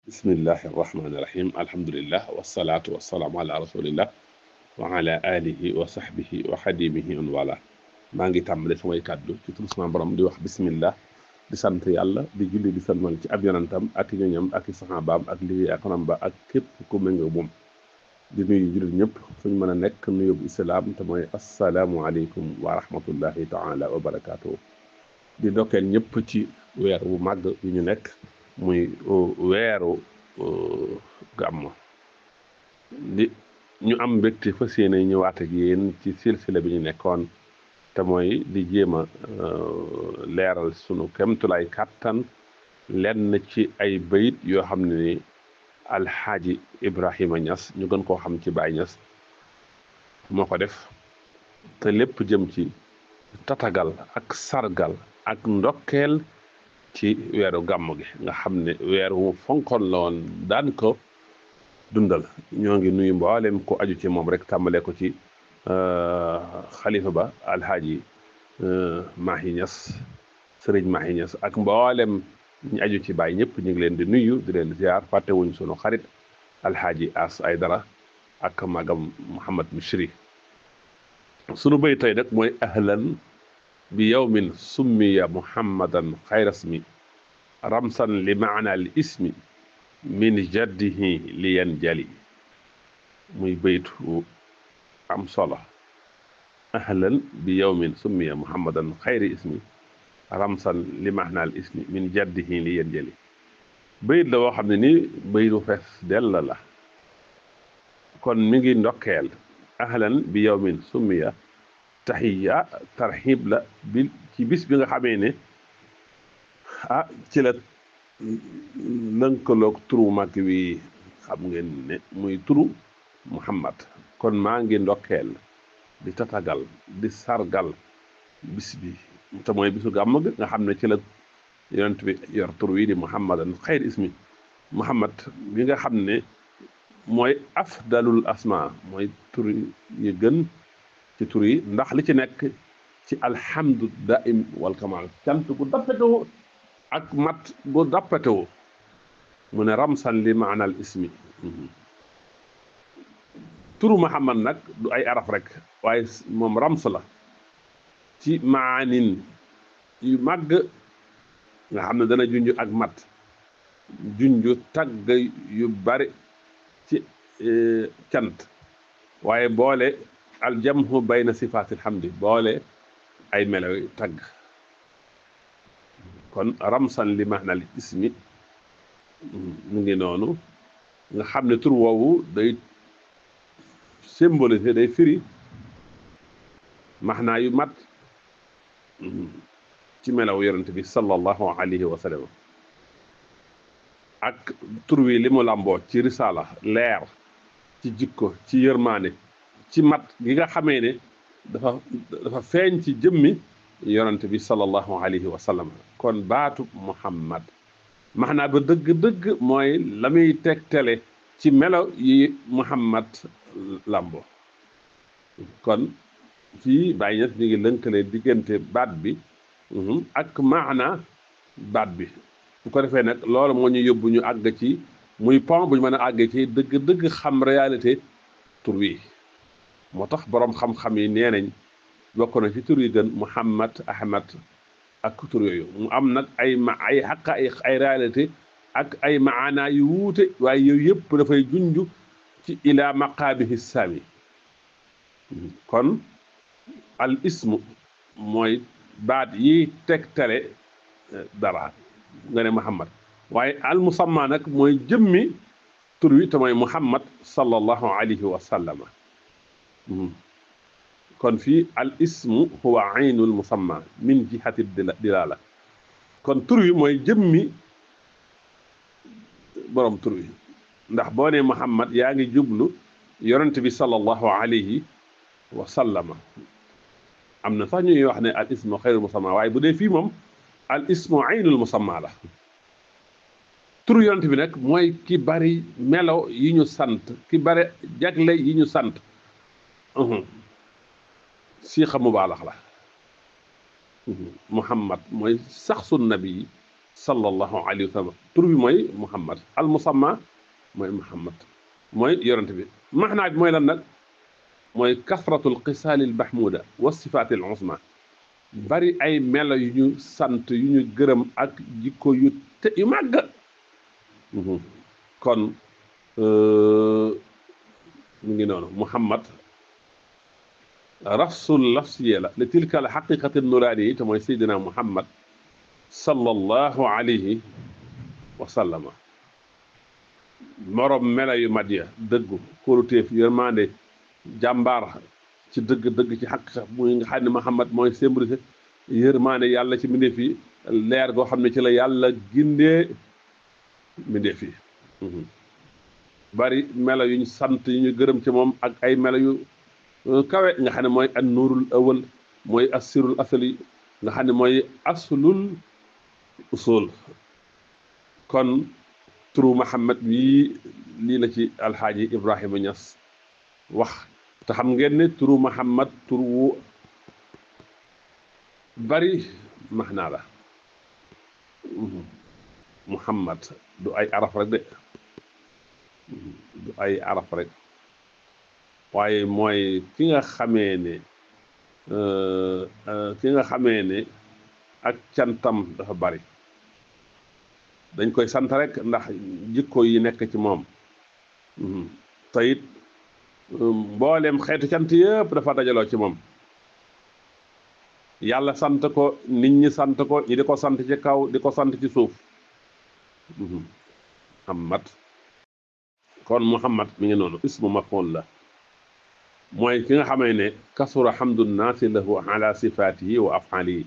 bismillahi irrahmani irrahim alhamdulillah wasalaatu wasalaamu ala rasulillah wa ala alihi wa sahbihi wa xadimihi on wala maa ngi tàmbale samay kàddu ci turu sama borom di wax bismillah di sant yàlla di julli di salmal ci ab yonantam ak i ñoñam ak i saxaabaam ak liggéey akonam ba ak képp ku méngoo moom di nuyu jullit ñëpp fu ñu mën a nekk nuyu bu islaam te mooy asalaamualeykum wa rahmatullahi taala wa barakaatuhu di ndokkeel ñëpp ci weer wu màgg yu ñu nekk muy weeru gàmmu di ñu am mbégte fas yéene ñëwaat ak yéen ci silsila bi ñu nekkoon te mooy di jéem a leeral sunu kemtulaay kàttan lenn ci ay bayit yoo xam ne ni alxaaji Ibrahima Niass ñu gën koo xam ci Baay Niass moo ko def te lépp jëm ci tatagal ak sargal ak ndokkeel ci weeru gàmm gi nga xam ne weer wu fonkoon la woon daan ko dundal ñoo ngi nuyu mboolem ko aju ci moom rek tàmbalee ko ci xalifa ba alhaaji Mahi Niass sëriñ Mahi Niass ak mboolem ñu aju ci Baay ñëpp ñu ngi leen di nuyu di leen ziar fàttewuñ sunu xarit alhaaji As Aydara ak magam Mouhamad Michri sunu bay tey nag mooy ahlan bi yawmin summiya muhammadan xayrasmi ramsan li maana al ismi min jaddihi li yan jali muy baytu am solo ahlan bi yawmin summiya muhammadan xayri ismi ramsan li maana al ismi min jaddihi li yan jali bayit la woo xam ne ni baytu fees dell la kon mi ngi ndokkeel ahlan bi yawmin summiya taxiya tarxib la bi ci bis bi nga xamee ne ci la lënkaloog turu mag wi xam ngeen ne muy turu Muhammad kon maa ngi ndokkeel di tatagal di sargal bis bi te mooy bisu gàmm gi nga xam ne ci la yonent bi yor tur wi di Muhammadan xayr ismi Muhammad bi nga xam ne mooy afdalul asma mooy tur yi gën ci tur yi ndax li ci nekk ci alhamdu daim wal kamal cant gu dappetewu ak mat gu dappetewu mu ne ramsan li maanal ismi turu Muhammad nag du ay araf rek waaye moom rams la ci maanin yu màgg nga xam ne dana junj ak mat junj tagg yu bari ci cant waaye boole aljamhu bayna sifaatil hamdi boole ay melaw tagg kon ramsan li maanal ismi mu ngi noonu nga xam ne tur woowu day symbolisé day firi maxnaa yu mat ci melaw yonent bi sallallahu alayhi wa sallam ak tur wi li mu làmboo ci risaala leer ci jikko ci yërmaane ci mat gi nga xamee ne dafa feeñ ci jëmmi yonent bi sallallahu alayhi wa sallam kon baatu Muhammad maxnaa ba dëgg-dëgg mooy la muy tegtale ci melo yi Muhammad lambo kon fii Baay Ñas mi ngi lënkale diggante baat bi ak maana baat bi bu ko defee nag loolu moo ñu yóbbu ñu àgg ci muy pont bu ñu mën a àgg ci dëgg-dëgg xam réalité tur wi moo tax boroom xam-xam yi nee nañ bokk na ci tur yi gën Muhammad Ahmad ak tur yooyu mu am nag ay xaqaa'iq ay réalité ak ay maana yu wuute waaye yooyu yëpp dafay junj ci ila maqaabihi saami kon al ismu mooy baat yi tegtale dara nga ne Muhammad waaye al musamma nag mooy jëmmi tur wi te mooy Muhammad sallallahu alayhi wa sallama kon fii al ismu huwa aynul musamma min jihati dilala kon tur wi mooy jëmmi borom tur wi ndax boo ne Muhammad yaa ngi jublu yonent bi sallallahu alayhi wa sallama am na sax ñuy wax ne al ismu xayrul musamma waaye bu dee fii moom al ismu aynul musamma la tur yonent bi nag mooy ki bari melo yi ñu sant ki bari jagle yi ñu sant siixa mubaalax la Muhammad mooy saxsu nabi sallallahu alayhi wa sallam tur bi mooy muhammad al musamma mooy muhammad mooy yonent bi maxnaa bi mooy lan nag mooy kasratul xisaalil mahmuda wa sifaatil usma bari ay melo yu ñu sant yu ñu gërëm ak jikko yu màgg kon mu ngi noonu muhammad rafsul lafsiye la li tilka al xaqiqati nuraani yi te mooy seydina muhammad sallallahu alayhi wa sallama morom mela yu mat ya dëggu kóoluteef yërmande jàmbaar ci dëgg ci xaqiqa muy nga xam ne muhammad mooy symbolisé yërmande yàlla ci mbindeef yi leer goo xam ne ci la yàlla gindee mbindeef yi bari melo yuñ sant yu ñu gërëm ci moom ak ay melo yu kawe nga xam ne mooy an nuurul awal mooy assirul asali nga xam ne mooy aslul usul kon turu Muhammad bii lii la ci alxaaji Ibrahima Ñas wax te xam ngeen ne turu Muhammad turu wu bari maxnaa la Muhammad du ay araf rek de du ay araf rek waaye mooy ki nga xamee ne ak cantam dafa bari dañ koy sant rek ndax jikko yi nekk ci moom te it mbooleem xeetu cant yëpp dafa dajaloo ci moom yàlla sant ko nit ñi sant ko ñi di ko sant ci kaw di ko sant ci suuf Muhammad kon Muhammad mi ngi noonu ismu maf'ul la mooy ki nga xamee ne kasura hamdu naasi lahu ala sifaatihi wa af'aalihi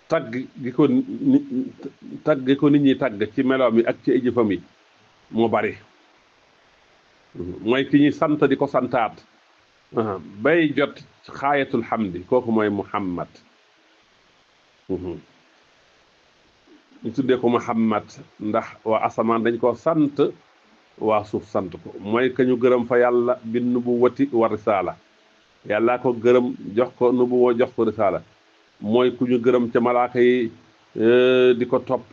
tagg gi ko nit ñi tagg ci meloom yi ak ci ay jëfam yi moo bari mooy ki ñuy sant di ko santaat bay jot xaayatul hamdi kooku mooy Muhammad ñu tuddee ko Muhammad ndax waa asamaan dañ ko sant waa suuf sant ko mooy ka ñu gërëm fa yàlla bi nubuwati wa risaala yàllaa ko gërëm jox ko nubuwa jox ko risaala mooy ku ñu gërëm ca malaaka yi di ko topp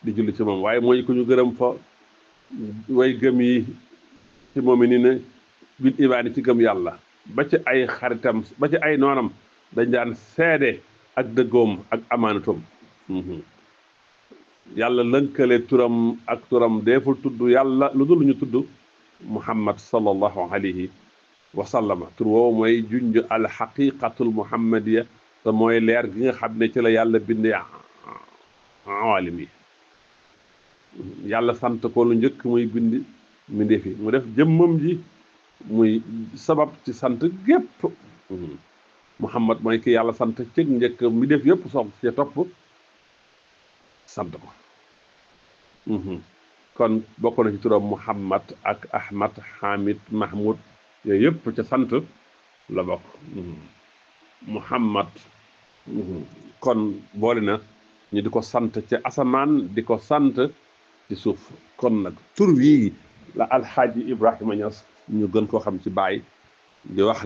di julli ci moom waaye mooy ku ñu gërëm fa way gëm yi ci moom ni ne bil imaani ci gëm yàlla ba ci ay xaritam ba ci ay noonam dañ daan seede ak dëggoom ak amaanatom yàlla lënkale turam ak turam deeful tudd yàlla lu dul ñu tudd muhammad sallallahu alayhi wa sallama tur woowu mooy junj al xaqiqatul muhammadiya te mooy leer gi nga xam ne ci la yàlla bindee awalim yi yàlla sant ko lu njëkk muy bind mbindee fi mu def jëmmam ji muy sabab ci sant gépp muhammad mooy ki yàlla sant cëg njëkk mi def yëpp sox ci topp sant ko kon bokk na ci turam muhammad ak ahmad hamid mahmoud yooyu yëpp ca sant la bokk muhammad kon boole na ñu di ko sant ca asamaan di ko sant ci suuf kon nag tur wii la alxaaji Ibrahima Ñas ñu gën koo xam ci baay di wax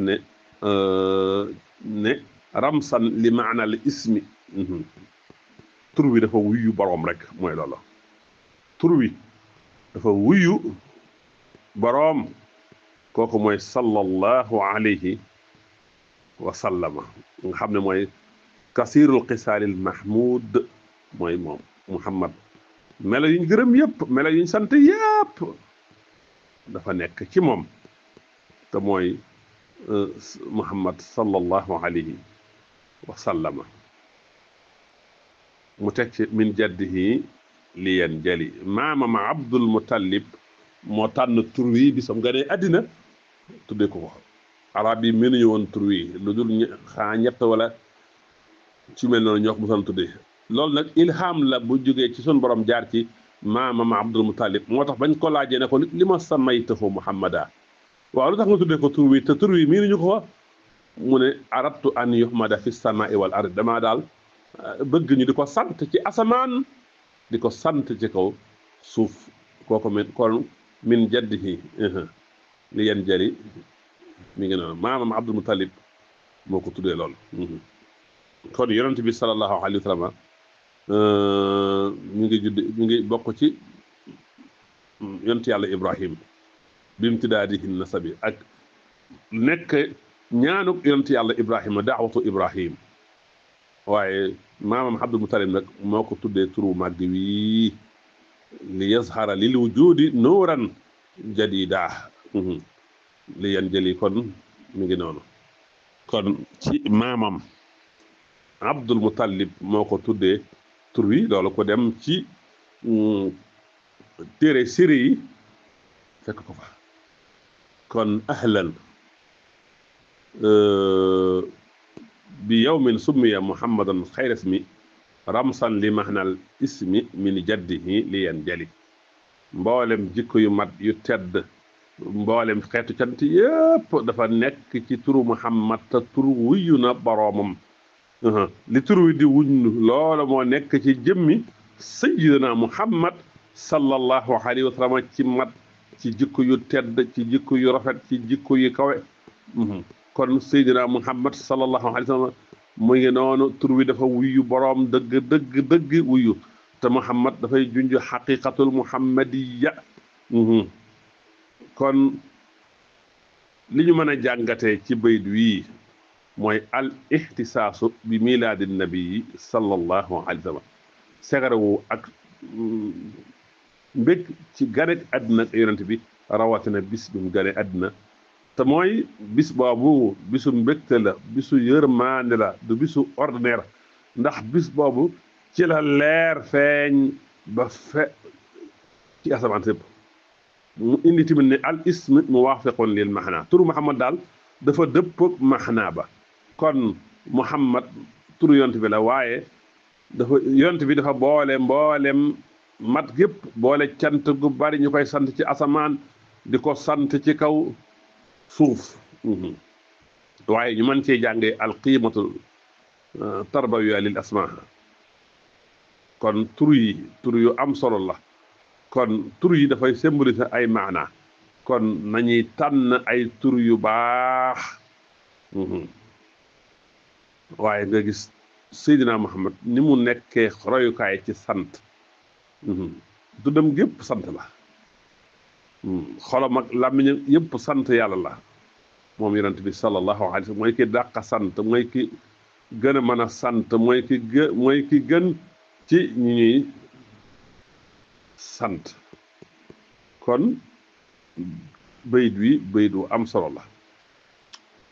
ne ramsan li maana al ismi tur wi dafa wuyu boroom rek mooy loolu tur wi dafa wuyu boroom kooku mooy sallallahu alayhi wa sallama nga xam ne mooy kasirul xisaalil mahmud mooy moom muhammad melo yuñ gërëm yëpp melo yuñ sant yëpp dafa nekk ci moom te mooy muhammad sallallahu alayhi wa sallama mu teg ci min jaddihi li yen jali maamam abdul mutallib moo tànn tur wi bisam nga ne àddina tuddee ko ko arab yi mënuñu woon tur wi lu dul xaa ñett wala ci mel noonu ñoo ko mosoon tuddee loolu nag ilham la bu jógee ci sun borom jaar ci maamam abdul mutallib moo tax bañ ko laajee ne ko li ma samaytahu muhammada waaw lu tax nga tuddee ko tur wi te tur wi mënuñu ko mu ne aradtu an yuhmada fi samai wal ard damaa daal bëgg ñu di ko sant ci asamaan di ko sant ci kaw suuf kooku kon min jaddihi li yen jëri mi ngi noonu maamam abdul muttalib moo ko tuddee lool kon yonent bi sallallahu alayhi wa sallam mi ngi bokk ci yonent yàlla Ibrahim bimtidaadihi nasabi ak nekk ñaanuk yonent yàlla Ibrahima daawatu Ibrahim waaye maamam Abdul Mutalib nag moo ko tuddee turu màgg wii li yazhara lil wujudi nuuran jadida li yan jëli kon mi ngi noonu kon ci maamam Abdul Mutalib moo ko tuddee tur wi loolu ko dem ci téere siri yi fekk ko fa kon ahlan bi yawmin summiya muhammadan xayra ismi ramsan li mahnal ismi min jaddihi li yan jali mboolem jikko yu mat yu tedd mboolem xeetu cant yépp dafa nekk ci turu muhammad te turu wuyu na boroomam li turu wi di wuñ loola moo nekk ci jëmmi sayyidina muhammad sallallahu alayhi wa sallam ci mat ci jikko yu tedd ci jikko yu rafet ci jikko yu kawe kon sayyidina muhammad sallallahu alayhi wa sallam mu ngi noonu tur wi dafa wuyu boroom dëgg wuyu te muhammad dafay junj xaqiqatul muhammadiya kon li ñu mën a jàngatee ci bayt wii mooy al ihtisaasu bi milaadi nabii sallallahu alayhi wa sallam segarawu ak mbég ci ganek àddina yonent bi rawatina bis bi mu gane àddina te mooy bis boobu bisu mbégte la bisu yërmaande la du bisu ordinaire ndax bis boobu ci la leer feeñ ba ci asamaan sépp mu indi tamit ne al ism muwaafiqun lil maxna turu Muhammad daal dafa dëpp maxna ba kon Muhammad turu yonent bi la waaye dafa yonent bi dafa boole mboolem mat gépp boole cant gu bari ñu koy sant ci asamaan di ko sant ci kaw suuf waaye ñu mën cee jàngee al qiimatu tarbawiya lil asmaa kon tur yu am solo la kon tur yi dafay symboliser ay maana kon nañuy tànn ay tur yu baax waaye nga gis Seydina Muhammad ni mu nekkee royukaay ci sant dundam gépp sant la xolam ak làmmiñam yëpp sant yàlla la moom yonent bi sallallahu alayhi wa sallam mooy ki dàq sant mooy ki gën a mën a sant mooy ki gën ci ñi ñuy sant kon bayit wi bayit wu am solo la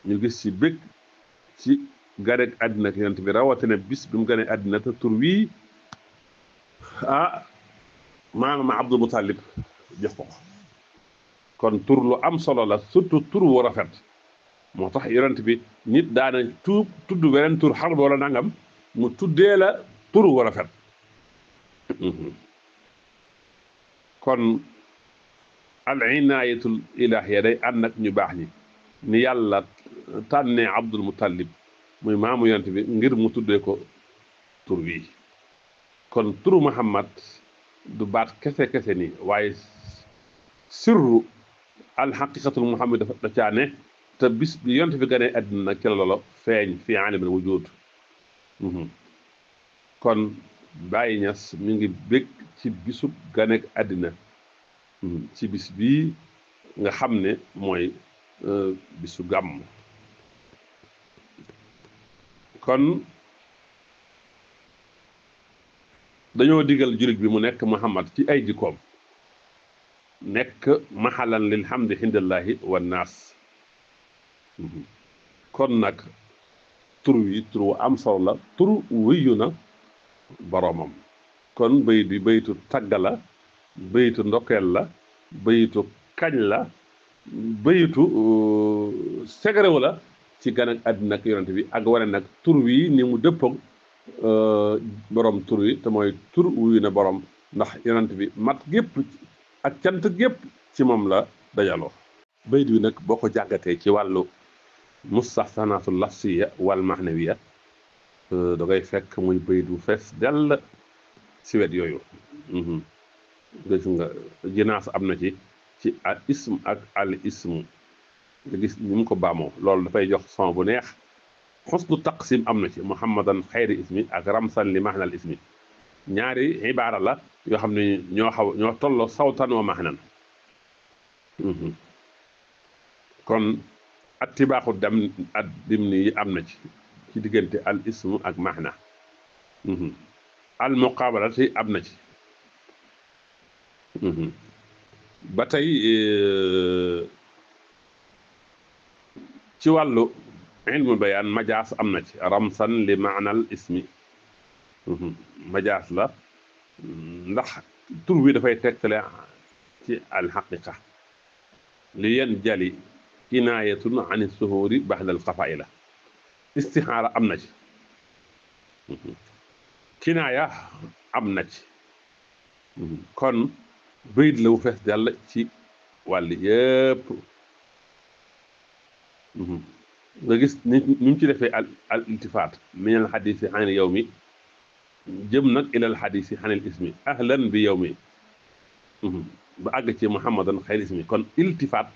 ñu gis ci bég ci ganek àddina ak yonent bi rawatina bis bi mu gane àddina te tur wii maamam Abdul Mutalib jox ko kon tur lu am solo la surtout tur wu rafet moo tax yonent bi nit daana tudd weneen tur xar wala nangam mu tuddee la tur wu rafet kon al inaayatul ilaahiya day ànd ak ñu baax ñi ni yàlla tànnee Abdul Mutalib muy maamu yonent bi ngir mu tuddee ko tur wi kon turu Muhammad du baat kese nii waaye sirru alxaqiqatul muhammad dafa da caane te bis bi yonent bi ganee àddina nag ci la lolo feeñ fi alamil wujud kon Baye Niass mi ngi bég ci bisu ganek àddina ci bis bii nga xam ne mooy bisu gàmm kon dañoo digal jullit bi mu nekk Muhammad ci ay jikkoom nekk mahalan lil hamdi hindallahi wa naas kon nag tur wi tur wu am solo la tur wuyu na boroomam kon bayit bi bayitu tagga la bayitu ndokkeel la bayitu kañ la bayitu segarewu la ci gan ak àddina ak yonent bi ak wane nag tur wi ni mu dëppoog borom tur wi te mooy tur wuyu na borom ndax yonent bi mat gépp ak cant gépp ci moom la dajaloo bayit wi nag boo ko jàngatee ci wàllu mustahsanatul lafsiya wal mahnawiya da ngay fekk muy bayit wu fees dell ci wet yooyu gis nga jinaas am na ci al ism ak al ismu nga gis ni mu ko baamoo loolu dafay jox son bu neex xusnu taqsim am na ci muhammadan xayri ismi ak ramsan li mahnal ismi ñaari ibaara la yoo xam ne ñoo tolloo sawtan wa mahnan kon attibaaxu dem at dimni yi am na ci diggante al ismu ak mahna al muqaabalati am na ba tey ci wàllu ilmul bayaan majaas am na ci ramsan li maanal ismi majaas la ndax tur wi dafay tegtale ci alxaqiqa li yen jali kinaayatun an suhuri baxdal xafaay la istixaara am na ci kinaaya am na ci kon bayit la wu fees dell ci wàll yëpp nga gis ni ñu ci defee al iltifaat min al xadisi an yow mi jëm nag ilal xadisi xanil ismi ahlan bi yow mi ba àgg ci muhammadan xayr ismi kon iltifaat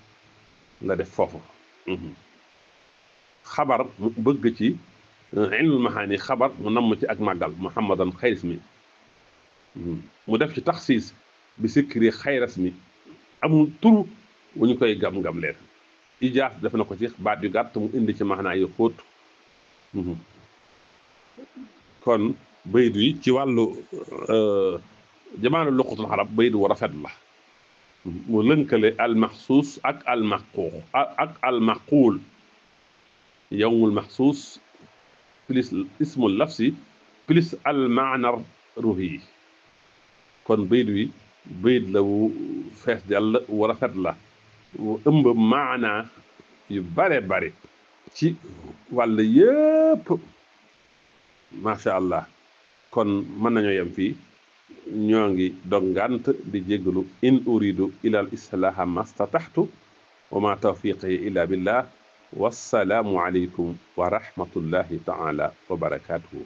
la def foofu xabar mu bëgg ci ilmul maxaani xabar mu namm ci ak màggal muhammadan xayr ismi mu def ci taxsiis bi sikri xayr ismi amul tur wu ñu koy gam-gam leen ijaas def na ko ci baat yu gàtt mu indi ci maxnaa yu xóot kon bayit wi ci wàllu jamaanu luqatul xarab bayit wu rafet la mu lënkale almaxsuus ak almaquul yowmul maxsuus plus ismul lafsi plus almaana ruhi kon bayit wi bayit la wu fees dell wu rafet la wu ëmb maana yu bare bare ci wàll yëpp macha allah kon mën nañoo yem fii ñoo ngi dongant di jéggalu in uridu ila al islaha mastataxtu wa ma tawfiqi illa billah wassalaamu aleykum wa rahmatullahi taala wa barakatuhu